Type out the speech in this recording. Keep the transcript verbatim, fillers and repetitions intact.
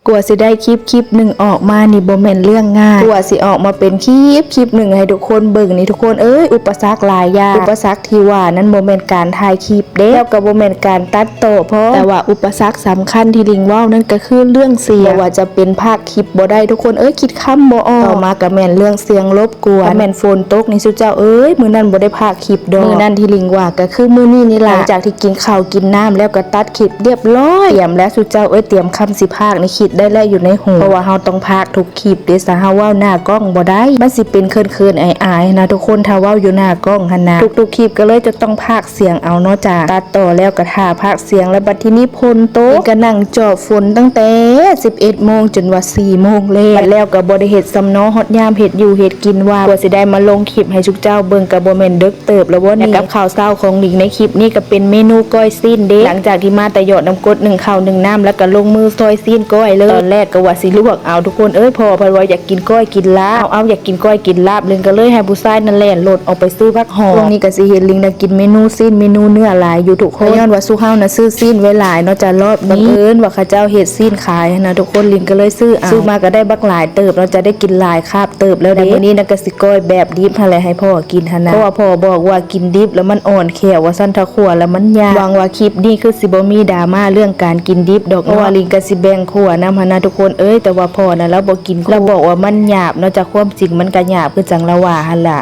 กว่าสิได้คลิปคลิปหนึ่งออกมานี่บ่แม่นเรื่องง่าย กว่าสิออกมาเป็นคลิปคลิปหนึ่งให้ทุกคนเบิ่งนี่ทุกคนเอ้ย อุปสรรคหลายอย่าง อุปสรรคที่ว่านั้นบ่แม่นการถ่ายคลิปเด้ แล้วก็บ่แม่นการตัดต่อพร้อม แต่ว่าอุปสรรคสำคัญที่หลิงเว้านั่นก็คือเรื่องเสียง บ่ว่าจะเป็นพากย์คลิปบ่ได้ทุกคนเอ้ย คิดคำบ่ออก ต่อมาก็แม่นเรื่องเสียงรบกวน ก็แม่นฝนตกนี่สุเจ้าเอ้ย มื้อนั้นบ่ได้พากย์คลิปดอก มื้อนั้นที่หลิงว่าก็คือมื้อนี้นี่ล่ะ หลังจากที่กินข้าวกินน้ำแล้วก็ตัดคลิปเรียบร้อย เตรียมแล้วสุเจ้าเอ้ย เตรียมคำสิพากย์นี่คิดได้แล้วอยู่ในหัว เพราะว่าเฮาต้องพากย์ทุกคลิปเด้ ถ้าเฮาเว้าหน้ากล้องบ่ได้ มันสิเป็นเขินๆ อายๆ นะทุกคน ถ้าเว้าอยู่หน้ากล้องหั่นนะ ทุกๆ คลิปก็เลยจะต้องพากย์เสียงเอาเนาะจ้า ตัดต่อแล้วก็ถ่าพากย์เสียง แล้วบัดทีนี้ฝนตก ก็นั่งจอบฝนตั้งแต่ สิบเอ็ดโมงจนว่า สี่โมงแลง แล้วก็บ่ได้เฮ็ดซ้ำเนาะ ฮอดยามเฮ็ดอยู่เฮ็ดกินว่า กว่าสิได้มาลงคลิปให้สุเจ้าเบิ่งก็บ่แม่นเดึกเติบแล้วบ่นี่ กับข้าวเช้าของหลิงในคลิปนี้ก็เป็นเมนูก้อยซี้นเด้ หลังจากที่มาแต่หยอดน้ำกรดนึ่งข้าวนึ่งน้ำ แล้วก็ลงมือซอยซี้นก้อยเลย ตอนแรกก็ว่าสิลวกเอาทุกคนเอ้ย พ่อเพิ่นว่าอยากกินก้อยกินลาบ เอาๆ อยากกินก้อยกินลาบ หลิงก็เลยให้ผู้ชายนั่นแล่นรถออกไปซื้อผักหอม ช่วงนี้ก็สิเห็นหลิงน่ะกินเมนูซี้นเมนูเนื้อหลายอยู่ทุกคน ย้อนว่าสุเฮาน่ะซื้อซี้นไว้หลายเนาะจ้ะ รอบนี้บังเอิญว่าเขาเจ้าเฮ็ดซี้นขายนะทุกคน หลิงก็เลยซื้อเอา ซื้อมาก็ได้บักหลายเติบ เราจะได้กินหลายคาบเติบแล้วเด้ มื้อนี้นะก็สิก้อยแบบดิบหั่นแหละให้พ่อกินหั่นนะ เพราะว่าพ่อบอกว่ากินดิบแล้วมันอ่อนแขวว่าซั่น ถ้าคั่วแล้วมันยาก หวังว่าคลิปนี้คือสิบ่มีดราม่าเรื่องการกินดิบดอกเนาะ เพราะว่าหลิงก็สิแบ่งคั่วนำหั่นนะทุกคนเอ้ย แต่ว่าพ่อนะลาวบ่กินคั่ว ลาวบอกว่ามันหยาบเนาะจ้ะ ความจริงมันก็หยาบคือจั่งลาวว่าหั่นล่ะ